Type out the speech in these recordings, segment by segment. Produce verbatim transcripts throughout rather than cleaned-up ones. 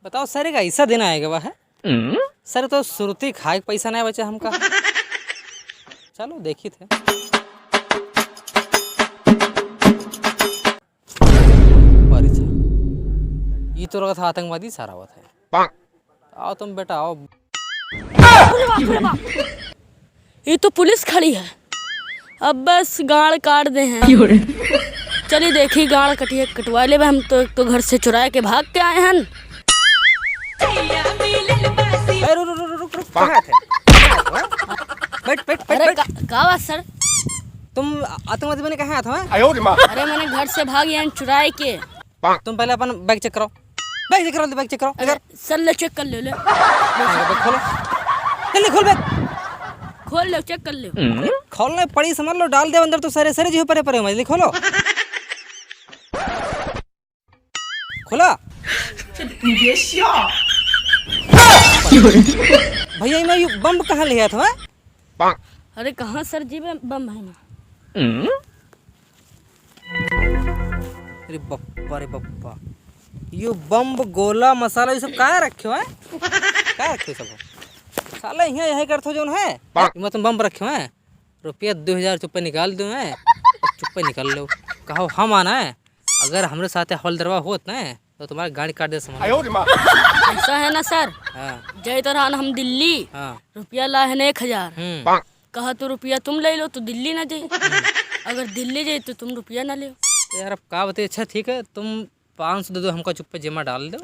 बताओ सर, एक ऐसा दिन आएगा वह है? सर, तो सुरती खाए के पैसा नहीं बचा हमका। चलो, देखी थे। बारी से। ई तो लगत है आतंकवादी सारा आवत है। आओ तुम बेटा, आओ। ये तो पुलिस खड़ी है, अब बस गाड़ काट दे हैं। चली देखी, गाड़ कटिए, कटवा लेबे। हम तो एक तो घर से चुराए के भाग के आए हन। ए, रुक, रुक, रुक, रुक, रुक, कहाँ थे? बैठ, बैठ, बैठ, अरे बैठ। का, का बात सर? तुम आतंकवादी बने कहाँ आए थे, हैं? अरे मैंने घर से भाग आए हन चुराए के। तुम पहले अपन बैग चेक कराओ, बैग चेक कराओ, बैग चेक कराओ, अरे निकाल। सर ले चेक कर ले, ले। बैग खोलो, जल्दी खोल बैग। खोल ले, चेक कर ले। खोलने पड़ी समझ लो, डाल दे अंदर तो सारे, सारे जी परे परे हो, जल्दी खोलो। खोला। भैया, मैं ये बम कहाँ ले आया था, हैं? अरे कहाँ सर जी, बम, बम है ना। अरे बप्पा रे बप्पा, यो बम, गोला, मसाला, ये सब का रखे हो, हैं? का रखे हो सब? साला यहाँ यही करते हो जोन है, इमा तुम बम रखे हो, हैं? रुपया दो हजार चुप्पे निकाल दो, हैं? और चुप्पे निकाल लो। कहो हम आना है, अगर हमरे साथे हवलदारवा होत ना, तो तुम्हारे गाड़ी काट दे समझ लो। ऐसा है ना सर? हाँ। जाइत रहन हम दिल्ली, हाँ। रुपया लाए हन एक हजार। हम्म। कहा तो रुपया तुम ले लो तो दिल्ली ना जाई। अगर दिल्ली जाई तो तुम रुपया ना ले। तो यार अब का बताई, अच्छा ठीक है, तुम पाँच सौ दे दो हमका, चुप्पे जेमा डाल दो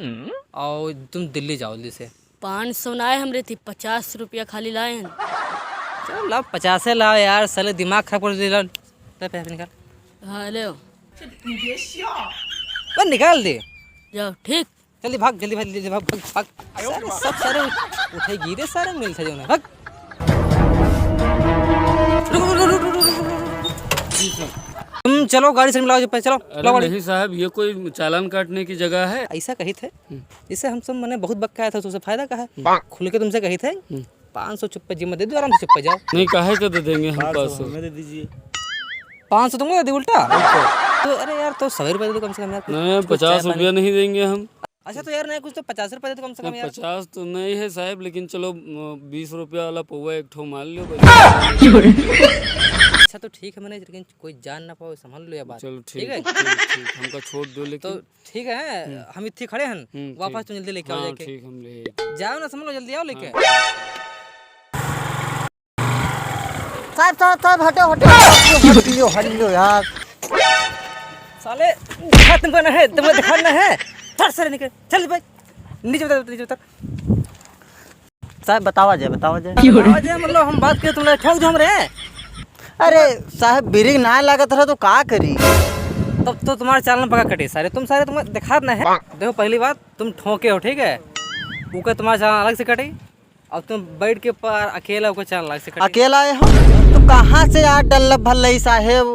और तुम दिल्ली जाओ जल्दी से। पाँच सौ ना आए हमरे थी, पचास रुपया खाली लाए हैं। चलो लाओ, पचासे लाओ यार, साले दिमाग खराब कर दिला। ले पैसा निकाल। हाँ ले। वो निकाल दे। जाओ, ठीक। जल्दी भाग, जल्दी भाग, जल्दी भाग, भाग, भाग। सारे, सब सारे उठ-, उठे गिरे, सारे मिल थे जो ना, भाग। रुक, रुक, रुक। तुम चलो, गाड़ी से मिलाओ, चुप्पे चलो, अरे लाओ गाड़ी। नहीं साहब, ये कोई चालान काटने की जगह है? ऐसा कही थे, हम्म। इससे हम सब मने बहुत बक्का आया था, तुमसे फायदा का है? हम्म। खुल के तुमसे कही थे, हम्म। पाँच सौ चुप्पे जिम्मा दे दो, आराम से चुप्पे जाओ। नहीं, काहे का दे देंगे हम पाँच सौ? पाँच सौ हमें दे दीजिए। पाँच सौ तुमको दे दी उल्टा? बिल्कुल। तो अरे यार, तो सौ रुपये दे दो कम से कम यार, कुछ नहीं, चाय पचास पानी। रुपया नहीं देंगे हम। अच्छा, तो यार, नहीं, कुछ तो पचास रुपये दे दो कम से कम नहीं, यार। पचास तो नहीं है साहब, लेकिन चलो, म, बीस रुपया वाला पौवा एक ठो मार लो बस। अच्छा, तो ठीक है, मैंने, लेकिन कोई जान ना पावे, संभाल लो ये बात। चलो, ठीक ठीक है? ठीक, ठीक, हमका छोड़ दो, लेकिन तो ठीक है, हम्म। हम इत्थी खड़े हन, हम्म, वापस ठीक। तुम जल्दी लेके आओ हाँ, जाके। ठीक, हम ले जाओ ना, समझ लो, जल्दी आओ लेके। हाँ। साहब, साहब, साहब, हटो, हटो, हटो, हटो यार। साले, दिखा तुमको ना है, तुमको दिखा ना है। चल, सारे निकल, चल भाई, नीचे उतर, नीचे उतर। साहब, बतावा जाए, बतावा जाए। बतावा जाए, मतलब, हम बात किए, तुम लोग ठोक दो हमरे। अरे, साहब, ब्रेक ना लागत रहा तो का करी? तब तो तुम्हारा चालान पक्का कटे, सारे। तुम, सारे, तुम्हें दिखात ना है। देखो, पहली बात, तुम ठोके हो, ठीक है? ऊका तुम्हारा चालान अलग से कटे, अब तुम बैठ के पर अकेला ऊका चालान अलग से कटे। अकेला आए हो? तो कहाँ से यार डल्लप भर लई, साहेब?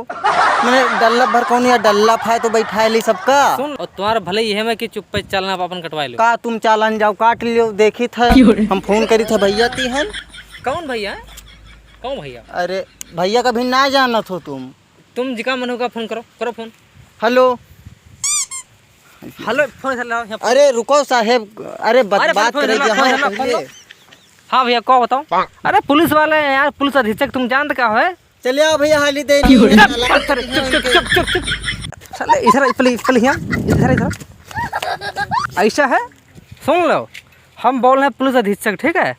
मैंने डल्लप भर कौन यार, डल्लप है तो बैठाए ली सबका। सुन, और तुम्हारा भले ये है मैं कि चुप्पे चालान आप अपन कटवा लो। का तुम चालान जाओ काट लियो, देखी था। क्यों रे? हम फोन करी था भैया ती हन। कौन भैया? कौन भैया? अरे भैया कभी ना जानत हो तुम। तुम जिका मन होगा फोन करो, करो फोन। हेलो। हेलो, फोन से लाओ, यहाँ फोन। अरे रुको साहेब, अरे बत-, अरे बात फोन करे से लाओ, दिया फोन हो से लाओ, फोन पहले। लाओ। हाँ भैया, को बताओ? अरे पुलिस वाले हैं यार, पुलिस अधीक्षक तुम जानते क्या हो? चले आओ भैया, हाली दे चुप, चुप, चुप, चुप, चुप। साले, इधर, पहले, पहले यहाँ, इधर, इधर। ऐसा है, सुन लो, हम बोल रहे हैं पुलिस अधीक्षक, ठीक है?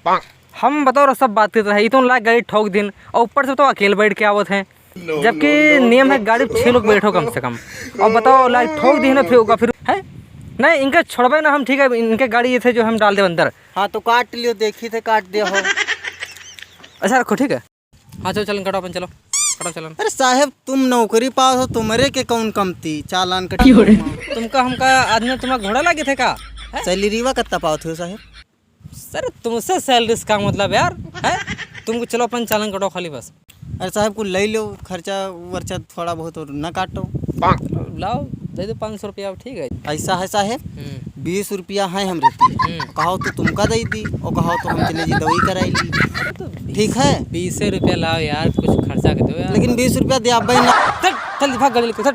हम बताओ रहा, सब बात करते रहे, इतने लाख गाड़ी ठोक दिन, और ऊपर से तो अकेले बैठ के आवत हैं, जबकि नियम है गाड़ी में छह लोग बैठो कम से कम। और बताओ, लाख ठोक दिन ना, फिर, फिर है? नहीं, इनका छोड़बे ना हम, ठीक है? इनके गाड़ी ये थे जो हम डाल दे अंदर। हाँ, तो काट लियो, देखी थे, काट दिया हो। अच्छा, रखो, ठीक है। हाँ, चलो, चलन कटो अपन, चलो, कटो चलन। अरे साहेब, तुम नौकरी पाओ हो, तुम्हरे के कौन कमती, चालान कटी। क्यों रे? तुमका हमका आदमी, तुम्हारा घोड़ा लागे थे का? हैं? सैलरीवा कितना पाओ थे साहेब? सर, तुमसे सैलरी से का मतलब यार, हैं? तुमको चलो अपन चालान कटो खाली बस। अरे साहेब, कुल ले लो, खर्चा वर्चा थोड़ा बहुत और ना काटो। लाओ, दे दो पाँच सौ रुपया, ठीक है। ऐसा है साहेब, हम्म। बीस रुपया है हमरे ती। हम्म। कहो तो तुमका दे दी और कहो तो हम चले जी दवाई कराई ली। अरे तो ठीक है? बीसे रुपया लाओ यार, कुछ खर्चा के दो यार। लेकिन बीस रुपया दे आप भाई ना। चल, चल भाग गली को, चल।